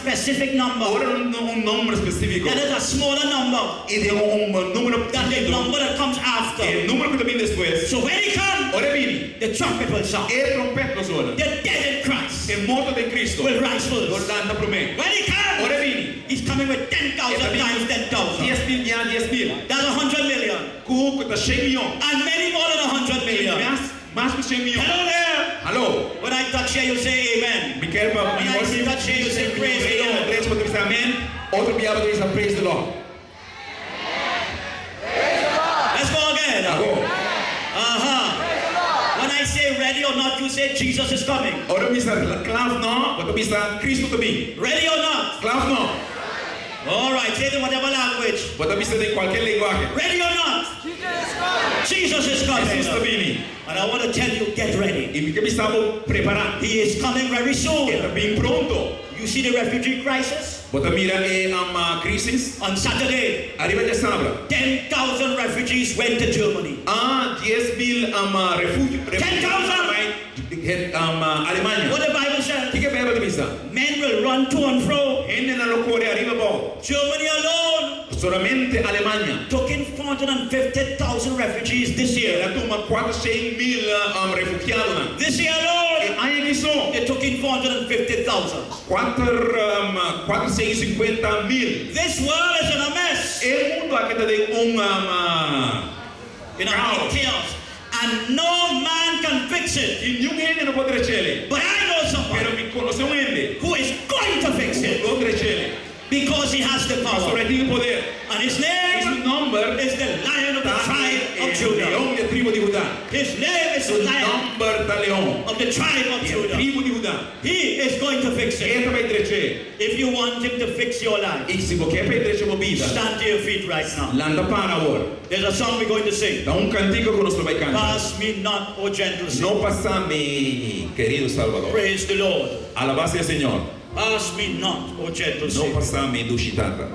specific number, Ora un number spesífiko. That is a smaller number I den un numero than the chikitu. number that comes after. E numero ku ta bini despues. So when he comes, Ora e bini, the trumpet will sound. E trompèt lo sona. The dead in Christ E morto den Kristu will rise lo first. lanta promé. When he comes, Ora e bini, he's coming with 10,000 E ta bini times 10,000. 10,000 bia 10,000. That's 100 million. Ku ta 100 mion. And many more than 100 million. Mas, mas ku 100 mion. Hello there. Haló. When I touch here, you say amen. Mi ke pa When I touch here, you say praise the Lord. Drechi, bo ta bisa amèn. Otro bia bo ta bisa praise the Lord. Let's go again. Awor. When I say ready or not, you say Jesus is coming. Ora mi bisa kla òf nò, bo ta bisa Kristu ta bin. Ready or not? Kla òf nò? All right, say it in whatever language. Bo ta bisa den kualke lenguahe. Ready or not? Jesus is coming. Hesus ta bini. And I want to tell you, get ready. I mi ke bisa bo, prepará. He is coming very soon. E ta bin pronto. You see the refugee crisis? Bo ta mira e krísis? On Saturday, Ariba djasabra. 10,000 refugees went to Germany. 10,000 refugio. 10,000! Alemania. What the Bible says? Kiko Beibel ta bisa? Men will run to and fro. Hendenan lo kore ariba abou. Germany alone Solamente Alemania took in 450,000 refugees this year. El a tuma 400,000 refugiadonan. This year alone, E aña aki so. they took in 450,000. 450,000. This world is in a mess. E mundu aki ta den un In a caos. chaos. And no man can fix it. I ningun hende no por drech'é. But I know somebody Pero mi konosé un hende who is going to fix it lo drech'é. because he has the power. Pasobra e tin poder. And his I name su nòmber is the Lion of the tribe of e Judah. Leon di tribu di Huda. His name is Su the Lion nòmber ta Leon of the tribe of di Judah. tribu di Huda. He is going to fix it. E ta bai drech'é. If you want him to fix your life, I si bo ke p'e drecha bo bida, stand to your feet right now. Lanta para awor. There's a song we're going to sing. Ta un kantika ku nos lo bai kanta. Pass me not, O gentle Savior. No pasa mi, kerido Salbador. Praise the Lord. Alabá sea Señor. Pass me not, O gentle No Savior. pasa mi, dushi Tata.